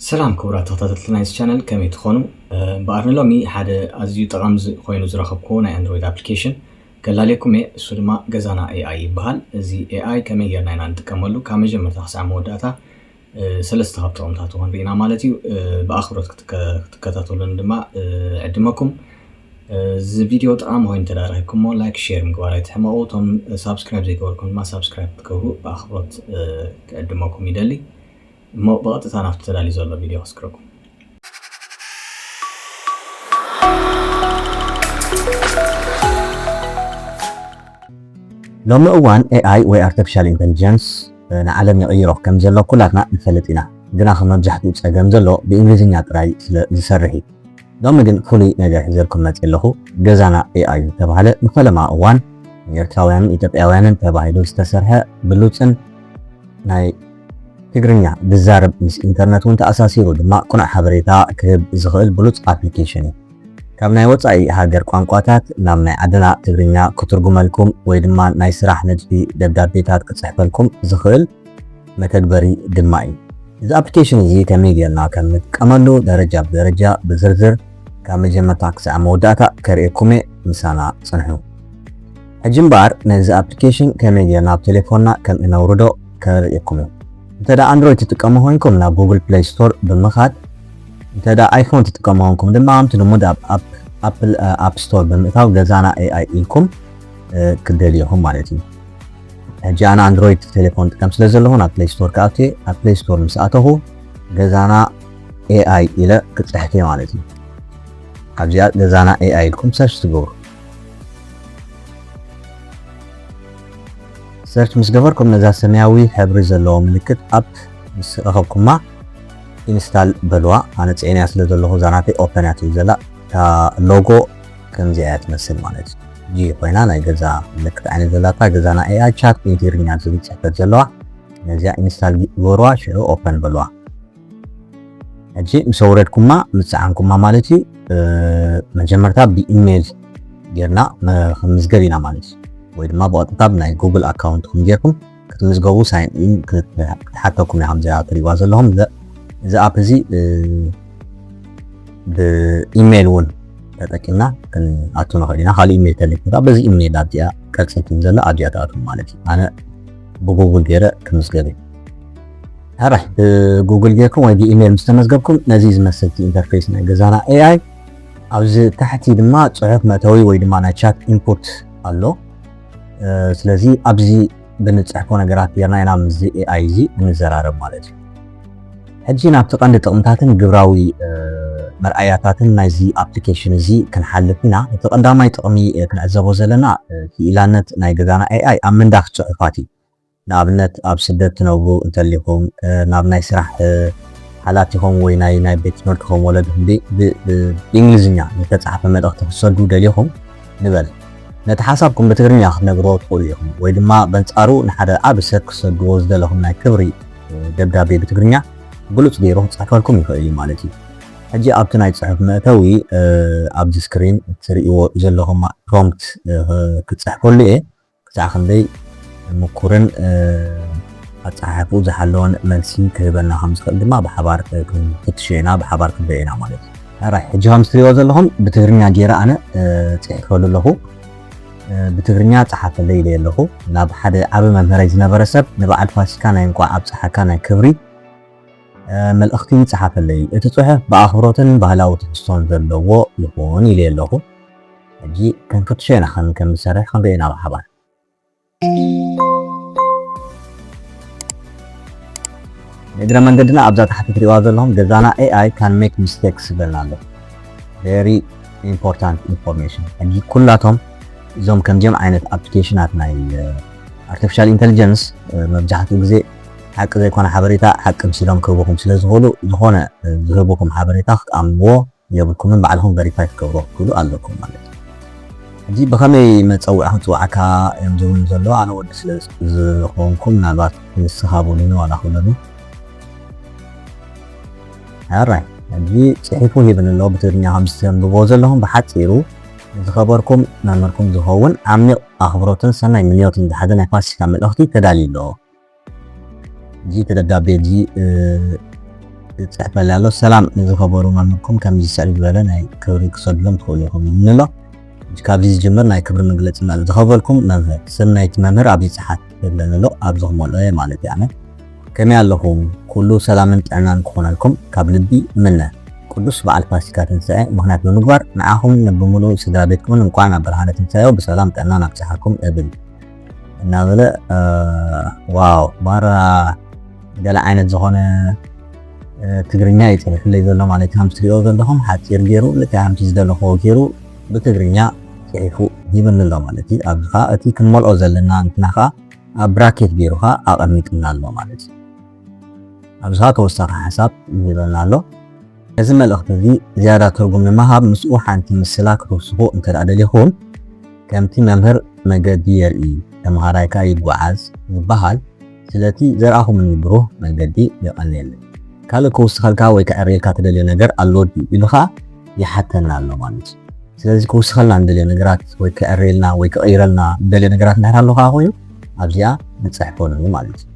ሰላም ክቡራት ተኸታተልቲ ናይዚ ቻነል፣ ከመይ ትኾኑ? እምበኣር ንሎሚ ሓደ ኣዝዩ ጠቓሚ ዝ-፣ ኮይኑ ዝረኸብኩዎ ናይ ኣንድሮይድ ኣፕሊኬሽን ከላልየኩም እየ። እሱ ድማ ገዛና ኤ ኣይ ይበሃል። እዚ ኤ ኣይ ከመይ ጌርና ኢና ንጥቀመሉ፣ ካብ መጀመርታ ክሳዕ መወዳእታ፣ እ፣ ሰለስተ ካብ ጥቕምታቱ ክንርኢና ማለት እዩ። እ፣ ብኣኽብሮት ክትከ-፣ ክትከታተሉን ድማ፣ እ፣ ዕድመኩም። እ፣ እዚ ቪድዮ ጠቓሚ ኮይኑ እንተ ደኣ ረኺብኩሞ፣ ላይክ፣ ሼር ምግባር ኣይትሕመቑ። እቶም ሳብስክራይብ ዘይገበርኩም ድማ ሳብስክራይብ ክትገብሩ ብኣኽብሮት፣ እ፣ ክዕድመኩም ይደሊ። እሞ ብቐጥታ ናብቲ ተዳልዩ ዘሎ ቪድዮ ክስክረኩም። ሎሚ እዋን ኤ ኣይ ወይ ኣርቲፊሻል ኢንተሊጀንስ ንዓለም ይቕይሮ ከም ዘሎ ኩላትና ንፈልጥ ኢና። ግና ከም መብዛሕትኡ ጸገም ዘሎ ብእንግሊዝኛ ጥራይ ስለ ዝሰርሕ እዩ። ሎሚ ግን ፍሉይ ነገር ሒዘልኩም መጽእ ኣለኹ። ገዛና ኤ ኣይ ዝተባህለ ንፈለማ እዋን ኤርትራውያንን ኢትዮጵያውያንን ተባሂሉ ዝተሰርሐ ብሉጽን ናይ ትግርኛ ዝዛረብ ምስ ኢንተርነት እውን ተኣሳሲሩ ድማ ቅኑዕ ሓበሬታ ክህብ ዝኽእል ብሉጽ ኣፕሊኬሽን እዩ። ካብ ናይ ወጻኢ ሃገር ቋንቋታት ናብ ናይ ዓድና ትግርኛ ክትርጉመልኩም ወይ ድማ ናይ ስራሕ ንድፊ ደብዳቤታት ክጽሕፈልኩም ዝኽእል መተግበሪ ድማ እዩ። እዚ ኣፕሊኬሽን እዚ ከመይ ጌርና ከም ንጥቀመሉ ደረጃ ብደረጃ ብዝርዝር ካብ መጀመርታ ክሳዕ መወዳእታ ከርእየኩም እየ፣ ምሳና ጽንሑ። ሕጂ እምበኣር ነዚ ኣፕሊኬሽን ከመይ ጌርና ኣብ ቴሌፎንና ከም እነውርዶ ከርእየኩም እየ። እንተ ደኣ ኣንድሮይድ ትጥቀሙ ኮይንኩም ናብ ጉግል ፕለይ ስቶር ብምኻድ፣ እንተ ደኣ ኣይፎን ትጥቀሙ ኮይንኩም ድማ ከምቲ ልሙድ ኣብ ኣፕ-፣ ኣፕል፣ እ፣ ኣፕ ስቶር ብምእታው ገዛና ኤ ኣይ ኢልኩም፣ እ፣ ክትደልዩ ኢኹም ማለት እዩ። ሕጂ ኣነ ኣንድሮይድ ቴሌፎን ጥቀም ስለ ዘለኹ ናብ ፕለይ ስቶር ክኣቱ እየ። ኣብ ፕለይ ስቶር ምስ ኣተኹ ገዛና ኤ ኣይ ኢለ ክጽሕፍ እየ ማለት እዩ። ኣብዚኣ ገዛና ኤ ኣይ ኢልኩም ሰርች ትገብሩ። ሰርች ምስ ገበርኩም ነዛ ሰማያዊ ሕብሪ ዘለዎ ምልክት ኣፕ ምስ ረኸብኩማ ኢንስታል በልዋ። ኣነ ጽዒነያ ስለ ዘለኹ እዛ ናተይ ኦፐን እያ ትብል ዘላ። እታ ሎጎ ከምዚኣ እያ ትመስል ማለት እዩ። ጂ ኮይና ናይ ገዛ ምልክት ዓይነት ዘላታ ገዛና ኤ ኣይ ቻት ብትግርኛ ዝብል ጽሕፈት ዘለዋ። ነዚኣ ኢንስታል ግበርዋ፣ ሽዑ ኦፐን በልዋ። ሕጂ ምስ ኣውረድኩማ፣ ምስ ጸዓንኩማ ማለት እዩ፣ እ፣ መጀመርታ ብኢሜይል ጌርና መ-፣ ክንምዝገብ ኢና ማለት እዩ። ወይ ድማ ብቐጥታ ብናይ ጉግል ኣካውንትኩም ጌርኩም ክትምዝገቡ ሳይን ኢን ክት-፣ ክትሓተኩም እያ፣ ከምዚኣ ትሪእዋ ዘለኹም። ዘ-፣ እዚ ኣፕ እዚ፣ እ፣ ብኢሜይል እውን ተጠቂምና ክንኣቱ ንኽእል ኢና። ካልእ ኢሜይል ተሊፍኩም ከኣ በዚ ኢሜይል ኣብዚኣ ቀጽል ትብል ዘላ ኣብዚኣ ትኣትዉ ማለት እዩ። ኣነ ብጉግል ገይረ ክምዝገብ እየ። ሕራይ ብጉግል ጌርኩም ወይ ብኢሜይል ምስ ተመዝገብኩም ነዚ ዝመስል እቲ ኢንተርፌስ ናይ ገዛና ኤ ኣይ። ኣብዚ ታሕቲ ድማ ጽሑፍ መእተዊ ወይ ድማ ናይ ቻት ኢንፑት ኣሎ። እ፣ ስለዚ ኣብዚ ብንጽሕፎ ነገራት ጌርና ኢና ምስዚ ኤ ኣይ እዚ እንዘራረብ ማለት እዩ። ሕጂ ናብቲ ቀንዲ ጥቕምታትን ግብራዊ፣ እ፣ መርኣያታትን ናይዚ ኣፕሊኬሽን እዚ ክንሓልፍ ኢና። እቲ ቀዳማይ ጥቕሚ፣ እ፣ ክንዕዘቦ ዘለና፣ እ፣ ክኢላነት ናይ ገዛና ኤ ኣይ ኣብ ምንዳፍ ጽሑፋት እዩ። ንኣብነት ኣብ ስደት ትነብሩ እንተሊኹም፣ እ፣ ናብ ናይ ስራሕ፣ እ፣ ሓላፊኹም ወይ ናይ፣ ናይ ቤት ትምህርትኹም ወለድኹም ብ-፣ ብ-፣ ብ-፣ ብእንግሊዝኛ ዝተጻሕፈ መልእኽቲ ክትሰዱ ደሊኹም ንበል። ነቲ ሓሳብኩም ብትግርኛ ክትነግርዎ ትኽእሉ ኢኹም፣ ወይ ድማ በንጻሩ ንሓደ ዓቢ ሰብ ክትሰድዎ ዝደለኹም ናይ ክብሪ፣ እ፣ ደብዳቤ ብትግርኛ ብሉጽ ገይሩ ክጽሕፈልኩም ይኽእል እዩ ማለት እዩ። ሕጂ ኣብቲ ናይ ጽሑፍ መእተዊ፣ እ፣ ኣብዚ ስክሪን እትርእይዎ ዘለኹም ፕሮምፕት፣ እ፣ ክጽሕፈሉ እየ። ክሳዕ ክንደይ ምኩርን፣ እ፣ ኣጸሓሕፍኡ ዝሓለወን መልሲ ክህበና ከም ዝኽእል ድማ ብሓባር፣ እ፣ ክንፍትሾ ኢና፣ ብሓባር ክንሪኦ ኢና ማለት እዩ። ሕራይ፣ ሕጂ ከም እትሪእዎ ዘለኹም ብትግርኛ ገይረ ኣነ፣ እ፣ ጽሒፈሉ ኣለኹ። እ፣ ብትግርኛ ጸሓፈለይ ኢለዮ ኣለኹ። ናብ ሓደ ዓቢ መምህረይ ዝነበረ ሰብ ንበዓል ፋሲካ ናይ እንቋዕ ኣብጽሓካ ናይ ክብሪ፣ እ፣ መልእኽቲ ጸሓፈለይ። እቲ ጽሑፍ ብኣኽብሮትን ባህላዊ ትሕዝቶን ዘለዎ ይኹን ኢለዮ ኣለኹ። ሕጂ ክንፍትሾ ኢና፣ ከም፣ ከም ዝሰርሕ ክንሪኦ ኢና ብሓባር። ንእግረ መንገድና ኣብዛ ታሕቲ ትሪእዋ ዘለኹም ገዛና ኤ ኣይ can make mistakes ይብለና ኣሎ። Very important information። ሕጂ ኩላቶም እዞም ከምዚኦም ዓይነት ኣፕሊኬሽናት ናይ፣ እ፣ ኣርቲፊሻል ኢንተሊጀንስ፣ እ፣ መብዛሕትኡ ግዜ ሓቂ ዘይኮነ ሓበሬታ ሓቂ ምሲሎም ክህቡኹም ስለ ዝኽእሉ፣ ዝኾነ፣ እ፣ ዝህቡኹም ሓበሬታ ክትኣምንዎ የብልኩምን፣ ባዕልኹም ቨሪፋይ ክትገብርዎ ክትክእሉ ኣለኩም ማለት እዩ። ሕጂ ብኸመይ መጸውዒ ክንጽውዓካ እዮም ዝብሉኒ ዘለዉ፣ ኣነ ወዲ ስለ ዝኾንኩ ምናልባት ንስኻ በሉኒ ዋላ ክብለኒ። ኣራይ፣ ሕጂ ጽሒፉ ሂብኒ ኣሎ ብትግርኛ ከም ዝተንብቦ ዘለኹም ብሓጺሩ ንዝኸበርኩም መምህርኩም ዝኸውን ዓሚቕ ኣኽብሮትን ሰናይ ምንዮትን ዝሓዘ ናይ ፋሲካ መልእኽቲ ተዳልዩ ኣሎ። እዚ ተደብዳቤ እዚ፣ እ፣ ይጽሕፈለይ ኣሎ። ሰላም ንዝኸበሩ መምህርኩም፣ ከምዚ ዝስዕብ ዝበለ ናይ ክብሪ ክሰድሎም ትኽእሉ ኢኹም ይብለኒ ኣሎ። ካብዚ ዝጅምር ናይ ክብሪ መግለጺ ማለት ዝኸበርኩም መምህር፣ ስም ናይቲ መምህር ኣብዚ ጸሓፍ ይብለኒ ኣሎ። ኣብዚ ክመልኦ እየ ማለት እየ ኣነ። ከመይ ኣለኹም? ኩሉ ሰላምን ጥዕናን ክኾነልኩም ካብ ልቢ እምነ። ቅዱስ በዓል ፋሲካ ትንሳኤ ምኽንያት ብምግባር ንዓኹም ንብምሉእ ስድራ ቤትኩምን እንኳዕ ናብ ብርሃነ ትንሳኤው ብሰላም ጥዕናን ኣብጽሓኩም እብል። እናበለ፣ እ፣ ዋው፣ ማራ ገለ ዓይነት ዝኾነ፣ እ፣ ትግርኛ እዩ ጽሒፉለይ ዘሎ ማለት እዩ። ከምቲ ትሪኦ ዘለኹም ሓጺር ገይሩ፣ ልክዕ ከምቲ ዝደለኽዎ ገይሩ ብትግርኛ ጽሒፉ ሂብኒ ኣሎ ማለት እዩ። ኣብዚ ኸኣ እቲ ክንመልኦ ዘለና እንትና ኸኣ ኣብ ብራኬት ገይሩ ኸኣ ኣቐሚጥና ኣሎ ማለት እዩ። ኣብዚ ኸኣ ተወሳኺ ሓሳብ ይህበና ኣሎ። ነዚ መልእኽቲ እዚ ዝያዳ ትርጉም ንምሃብ ምስኡ ሓንቲ ምስላ ክትውስኹ እንተ ደኣ ደሊኹም፣ ከምቲ መምህር መገዲ የርኢ፣ ተምሃራይ ከኣ ይጓዓዝ ዝበሃል፣ ስለቲ ዘርኣኹምኒ ብሩህ መገዲ የቐንየለይ። ካልእ ክውስኸልካ ወይ ከዕርየልካ ትደልዮ ነገር ኣሎ ድዩ? ኢሉ ኸኣ ይሓተና ኣሎ ማለት እዩ። ስለዚ ክውስኸልና እንደልዮ ነገራት ወይ ከዕርየልና ወይ ክቕይረልና እንደልዮ ነገራት እንድሕር ኣሎ ኸኣ ኮይኑ ኣብዚኣ ንጽሕፈሉ ማለት እዩ።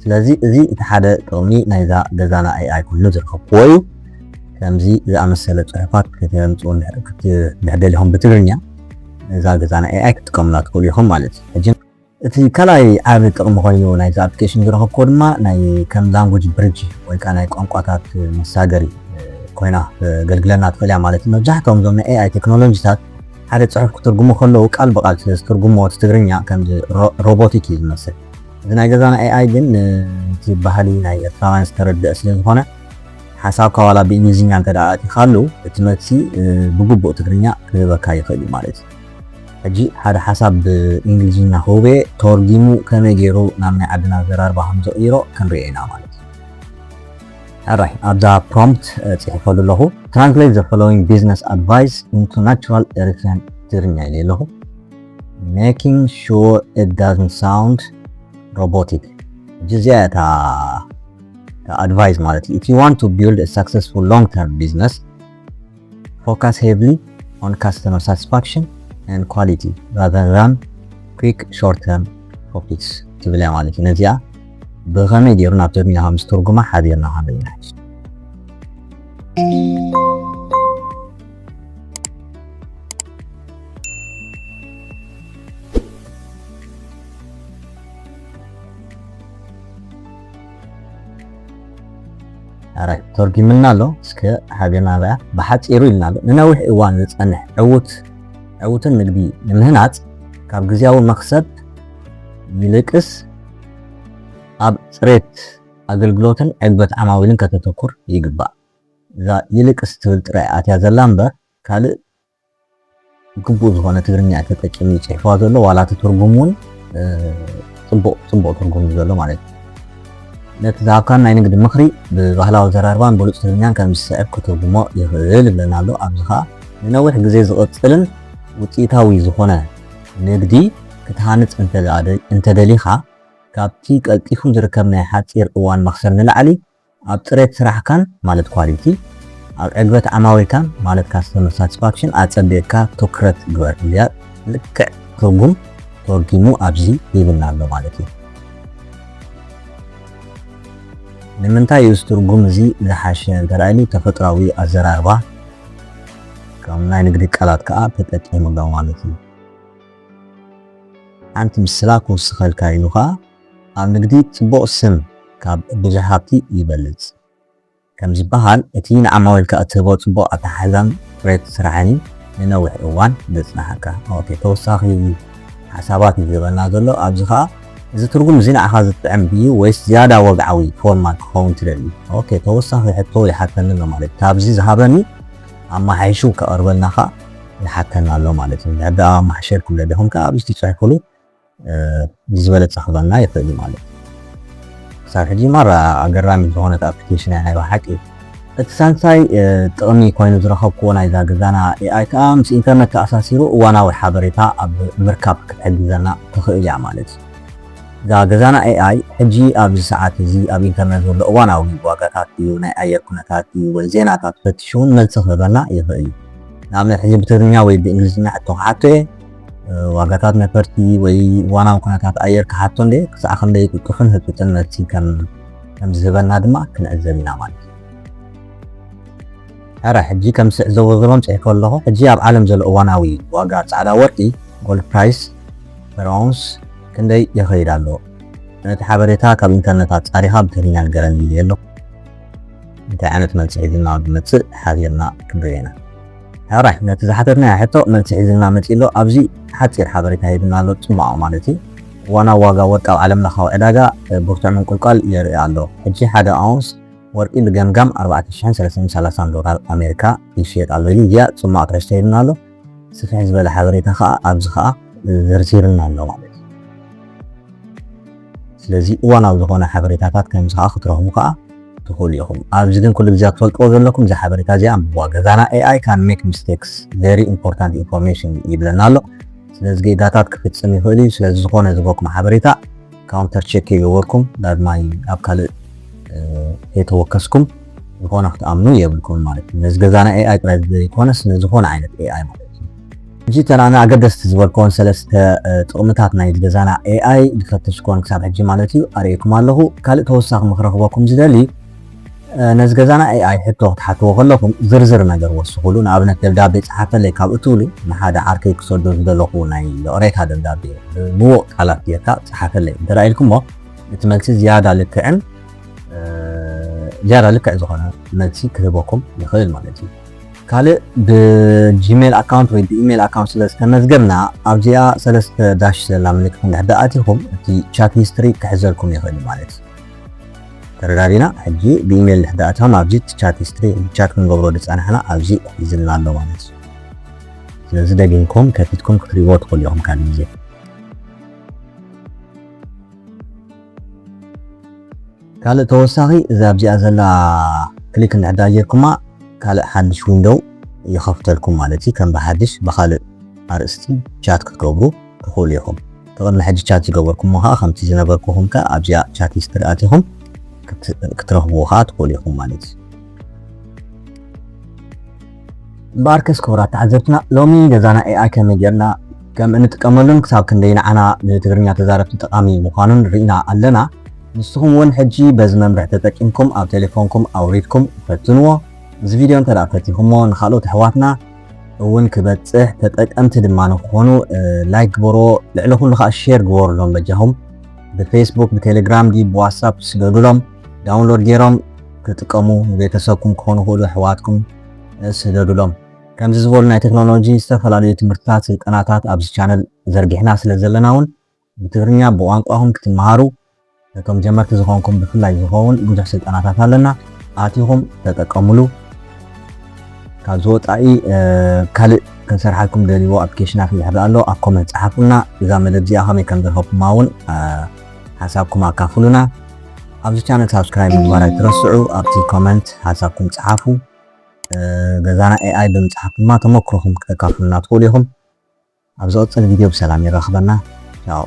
ስለዚ እዚ እቲ ሓደ ጥቕሚ ናይዛ ገዛና ኤኣይ ኮይኑ ዝረኸብክዎ እዩ። ከምዚ ዝኣመሰለ ጽሑፋት ከተምጽኡ እንድሕር ክት-፣ እንድሕር ደሊኹም ብትግርኛ እዛ ገዛና ኤኣይ ክትጥቀሙላ ትኽእሉ ኢኹም ማለት እዩ። ሕጂ እቲ ካልኣይ ዓቢ ጥቕሚ ኮይኑ ናይዚ ኣፕሊኬሽን ዝረኸብክዎ ድማ ናይ ከም ላንጉጅ ብሪጅ ወይ ከኣ ናይ ቋንቋታት መሳገሪ ኮይና ከገልግለና ትኽእል እያ ማለት እዩ። መብዛሕትኦም እዞም ናይ ኤኣይ ቴክኖሎጂታት ሓደ ጽሑፍ ክትርጉሙ ከለዉ ቃል ብቃል ስለ ዝትርጉምዎ እቲ ትግርኛ ከምዚ ሮ-፣ ሮቦቲክ እዩ ዝመስል። እዚ ናይ ገዛና ኤኣይ ግን ነቲ ባህሊ ናይ ኤርትራውያን ዝተረድአ ስለ ዝኾነ ሓሳብካ ዋላ ብእንግሊዝኛ እንተ ደኣ ኣእቲኻሉ እቲ መልሲ፣ እ፣ ብግቡእ ትግርኛ ክህበካ ይኽእል እዩ ማለት እዩ። ሕጂ ሓደ ሓሳብ ብእንግሊዝኛ ክህቦ እየ፣ ተርጒሙ ከመይ ገይሩ ናብ ናይ ዓድና ኣዘራርባ ከም ዘቕይሮ ክንርኢ ኢና ማለት እዩ። ሕራይ ኣብዛ ፕሮምፕት፣ እ፣ ጽሒፈሉ ኣለኹ። Translate the following business advice into natural Eritrean ትግርኛ ኢለ ኣለኹ። Making sure it doesn't sound robotic. ሕጂ እዚኣ እታ፣ እታ ኣድቫይስ ማለት እዩ። If you want to build a successful long-term business, focus heavily on customer satisfaction and quality rather than quick short-term profits ትብል እያ ማለት እዩ። ነዚኣ ብኸመይ ገይሩ ናብ ትግርኛ ከም ዝተርጉማ ሓቢርና ክንርኢ ኢና። ኣራይ ተርጉምልና ኣሎ። እስከ ሓቢርና ንርኣ። ብሓጺሩ ኢልና ኣሎ፣ ንነዊሕ እዋን ዝጸንሕ ዕዉት፣ ዕዉትን ንግዲ ንምህናጽ ካብ ግዝያዊ መኽሰብ ይልቅስ ኣብ ጽሬት ኣገልግሎትን ዕግበት ዓማዊልን ከተተኩር ይግባእ። እዛ ይልቅስ ትብል ጥራይ ኣትያ ዘላ እምበር ካልእ ግቡእ ዝኾነ ትግርኛ እዩ ተጠቂሙ እዩ ጽሒፍዋ ዘሎ። ዋላ እቲ ትርጉም እውን፣ እ፣ ጽቡቕ፣ ጽቡቕ ትርጉም እዩ ዘሎ ማለት እዩ። ነቲ ዝሃብካን ናይ ንግዲ ምኽሪ ብባህላዊ ኣዘራርባን ብሉጽ ትግርኛን ከም ዝስዕብ ክትርጉሞ ይኽእል ይብለና ኣሎ። ኣብዚ ኸኣ ንነዊሕ ግዜ ዝቕጽልን ውጽኢታዊ ዝኾነ ንግዲ ክትሃንጽ እንተ ደኣ ደ-፣ እንተ ደሊኻ፣ ካብቲ ቀልጢፉ ዝርከብ ናይ ሓጺር እዋን መኽሰብ ንላዕሊ ኣብ ጽሬት ስራሕካን ማለት ኳሊቲ፣ ኣብ ዕግበት ዓማዊልካን ማለት ካስተመር ሳቲስፋክሽን ኣጸቢቕካ ትኩረት ግበር። እዚኣ ልክዕ ትርጉም ተርጊሙ ኣብዚ ሂብና ኣሎ ማለት እዩ። ንምንታይ እዩ እዚ ትርጉም እዚ ዝሓሸ እንተ ደኣ ኢሉ ተፈጥሮኣዊ ኣዘራርባ ከም ናይ ንግዲ ቃላት ከኣ ተጠቂሙ ኣሎ ማለት እዩ። ሓንቲ ምስላ ክውስኸልካ ኢሉ ከኣ ኣብ ንግዲ ጽቡቕ ስም ካብ ብዙሕ ሃብቲ ይበልጽ። ከም ዝበሃል፣ እቲ ንዓማዊልካ እትህቦ ጽቡቕ ኣተሓሕዛን ጽሬት ስራሕን እዩ ንነዊሕ እዋን ዘጽንሓካ። ኦኬ፣ ተወሳኺ ሓሳባት እዩ ዝህበና ዘሎ። ኣብዚ ኸኣ እዚ ትርጉም እዚ ንዓኻ ዝጥዕም ድዩ ወይስ ዝያዳ ወግዓዊ ፎርማት ክኸውን ትደሊ? ኦኬ፣ ተወሳኺ ሕቶ ይሓተኒ ኣሎ ማለት እዩ። ካብዚ ዝሃበኒ ኣመሓይሹ ከቕርበልና ኸኣ ይሓተና ኣሎ ማለት እዩ። እንድሕር ደኣ ኣመሓሸርኩም ደሊኹም ከኣ ኣብዚ ትጽሕፉሉ እ፣ ዝበለጸ ክበና ይኽእል እዩ ማለት እዩ። ክሳብ ሕጂ ማራ ኣገራሚ ዝኾነት ኣፕሊኬሽን እያ ናይ ብሓቂ። እቲ ሳልሳይ፣ እ፣ ጥቕሚ ኮይኑ ዝረኸብክዎ ናይዛ ገዛና ኤኣይ ከኣ ምስ ኢንተርነት ተኣሳሲሩ እዋናዊ ሓበሬታ ኣብ ምርካብ ክትሕግዘና ትኽእል እያ ማለት እዩ። እዛ ገዛና ኤኣይ ሕጂ ኣብዚ ሰዓት እዚ ኣብ ኢንተርነት ዘሎ እዋናዊ ዋጋታት ድዩ፣ ናይ ኣየር ኩነታት ድዩ፣ ወይ ዜናታት ፈቲሹ እውን መልሲ ክህበና ይኽእል እዩ። ንኣብነት ሕጂ ብትግርኛ ወይ ብእንግሊዝኛ ሕቶ ክሓቶ እየ። ዋጋታት ነፈርቲ ወይ እዋናዊ ኩነታት ኣየር ክሓቶ እንደ ክሳዕ ክንደይ ቅልጡፍን ህጹጽን መልሲ ከም፣ ከም ዝህበና ድማ ክንዕዘብ ኢና ማለት እዩ። ሕራይ ሕጂ ከም ስዕ ዘወዝሮም ጽሒፈ ኣለኹ። ሕጂ ኣብ ዓለም ዘሎ እዋናዊ ዋጋ ጻዕዳ ወርቂ፣ ጎልድ ፕራይስ፣ ፐር ኣውንስ ክንደይ ይኸይድ ኣሎ? ነቲ ሓበሬታ ካብ ኢንተርነት ኣጻሪኻ ብትግርኛ ንገረኒ ኢለ ኣለኹ። እንታይ ዓይነት መልሲ ሒዝና ዝመጽእ ሓቢርና ክንሪኦ ኢና። ሕራይ ነቲ ዝሓተትናዮ ሕቶ መልሲ ሒዝልና መጺእ ኣሎ። ኣብዚ ሓጺር ሓበሬታ ሂብና ኣሎ፣ ጽማቕ ማለት እዩ። እዋናዊ ዋጋ ወርቂ ኣብ ዓለም ለኻዊ ዕዳጋ ብርቱዕ ምንቁልቋል የርኢ ኣሎ። ሕጂ ሓደ ኣውንስ ወርቂ ብገምጋም ኣርባዕተ ሽሕን ሰለስተ ሚእትን ሰላሳን ዶላር ኣሜሪካ ይሽየጥ ኣሎ ኢሉ እዚኣ ጽማቕ ትሕዝቶ ሂብና ኣሎ። ስፍሕ ዝበለ ሓበሬታ ከዓ ኣብዚ ከዓ ዘርዚርና ኣሎ ማለት እዩ። ስለዚ እዋናዊ ዝኾነ ሓበሬታታት ከምዚ ከዓ ክትረኽቡ ከዓ ትኽእሉ ኢኹም። ኣብዚ ግን ኩሉ ግዜ ክትፈልጥዎ ዘለኩም እዚ ሓበሬታ እዚ ኣንብብዋ። ገዛና A I can make mistakes, very important information ይብለና ኣሎ። ስለዚ ጌጋታት ክፍጽም ይኽእል እዩ። ስለዚ ዝኾነ ዝህበኩም ሓበሬታ ካውንተር ቸክ ይገበርኩም ዳግማይ ኣብ ካልእ ከይተወከስኩም ዝኾነ ክትኣምኑ የብልኩም ማለት እዩ። ነዚ ገዛና A I ጥራይ ዘይኮነስ ንዝኾነ ዓይነት A I ማለት እዩ። ሕጂ እተን ኣነ ኣገደስቲ ዝበልክወን ሰለስተ ጥቕምታት ናይ ገዛና A I ዝፈተሽክወን ክሳብ ሕጂ ማለት እዩ ኣርእየኩም ኣለኹ። ካልእ ተወሳኺ ምክረ ክበኩም ዝደሊ ነዚ ገዛና A I ሕቶ ክትሓትዎ ከለኹም ዝርዝር ነገር ወስኹሉ። ንኣብነት ደብዳቤ ጸሓፈለይ ካብ እትብሉ ንሓደ ዓርከይ ክሰዶ ዝደለኹ ናይ ይቕሬታ ደብዳቤ ብምዉቕ ቃላት ጌርካ ጸሓፈለይ እንተ ኢልኩሞ እቲ መልሲ ዝያዳ ልክዕን ዝያዳ ልክዕ ዝኾነ መልሲ ክህበኩም ይኽእል ማለት እዩ። ካልእ ብጂሜል ኣካውንት ወይ ብኢሜል ኣካውንት ስለ ዝተመዝገብና ኣብዚኣ ሰለስተ ዳሽ ዘላ ምልክት እንድሕር ኣቲኹም እቲ ቻት ሂስትሪ ክሕዘልኩም ይኽእል ማለት እዩ። ተረዳዲና። ሕጂ ብኢሜል እንድሕር ኣቲኹም ኣብዚ ቻት ሂስትሪ ቻት ክንገብሮ ዝፀናሕና ኣብዚ ሒዝልና ኣሎ ማለት እዩ። ስለዚ ደጊምኩም ከፊትኩም ክትሪእዎ ትኽእሉ ኢኹም ካልእ ግዜ። ካልእ ተወሳኺ እዛ ኣብዚኣ ዘላ ክሊክ እንድሕር ጌርኩማ ካልእ ሓድሽ ዊንዶው ይኸፍተልኩም ማለት እዩ። ከም ብሓድሽ ብኻልእ ኣርእስቲ ቻት ክትገብሩ ትኽእሉ ኢኹም። እቲ ቅድሚ ሕጂ ቻት ዝገበርኩሞ ከዓ ከምቲ ዝነበርኩኹም ከዓ ኣብዚኣ ቻት ሂስትሪ ኣቲኹም ክትረኽብዎ ከዓ ትኽእሉ ኢኹም ማለት እዩ። እምበኣርከስ ክቡራት ተዓዘብትና ሎሚ ገዛና A I ከመይ ጌርና ከም እንጥቀመሉን ክሳብ ክንደይ ንዓና ንትግርኛ ተዛረብቲ ጠቓሚ ምዃኑን ርኢና ኣለና። ንስኹም እውን ሕጂ በዚ መምርሒ ተጠቂምኩም ኣብ ቴሌፎንኩም ኣውሪድኩም ፈትንዎ። እዚ ቪድዮ እንተ ደኣ ፈቲኹሞ ንኻልኦት ኣሕዋትና እውን ክበጽሕ ተጠቀምቲ ድማ ንክኾኑ ላይክ ግበርዎ። ልዕሊ ኩሉ ከዓ ሼር ግበሩሎም በጃኹም። ብፌስቡክ፣ ብቴሌግራም፣ ድዩ ብዋትሳፕ ስደዱሎም። ዳውንሎድ ገይሮም ክጥቀሙ ንቤተሰብኩም ክኾኑ ክእሉ ኣሕዋትኩም ስደዱሎም። ከምዚ ዝበሉ ናይ ቴክኖሎጂ ዝተፈላለዩ ትምህርትታት፣ ስልጠናታት ኣብዚ ቻነል ዘርጊሕና ስለ ዘለና እውን ብትግርኛ ብቋንቋኹም ክትመሃሩ ነቶም ጀመርቲ ዝኾንኩም ብፍላይ ዝኸውን ብዙሕ ስልጠናታት ኣለና። ኣቲኹም ተጠቀሙሉ። ካብ ዝወፃኢ ካልእ ክንሰርሓልኩም ደልይዎ ኣፕሊኬሽናት እንድሕር ኣሎ ኣብ ኮመንት ፀሓፉልና። እዛ መደብ እዚኣ ከመይ ከም ዝረኸብኩማ እውን ሓሳብኩም ኣካፍሉና። ኣብዚ ቻነል ሳብስክራይብ ምግባር ኣይትረስዑ። ኣብቲ ኮመንት ሓሳብኩም ፀሓፉ። ገዛና A I ብምፅሓፍ ድማ ተመክሮኹም ክተካፍሉና ትኽእሉ ኢኹም። ኣብ ዝቕፅል ቪድዮ ብሰላም የራኽበና። ቻው።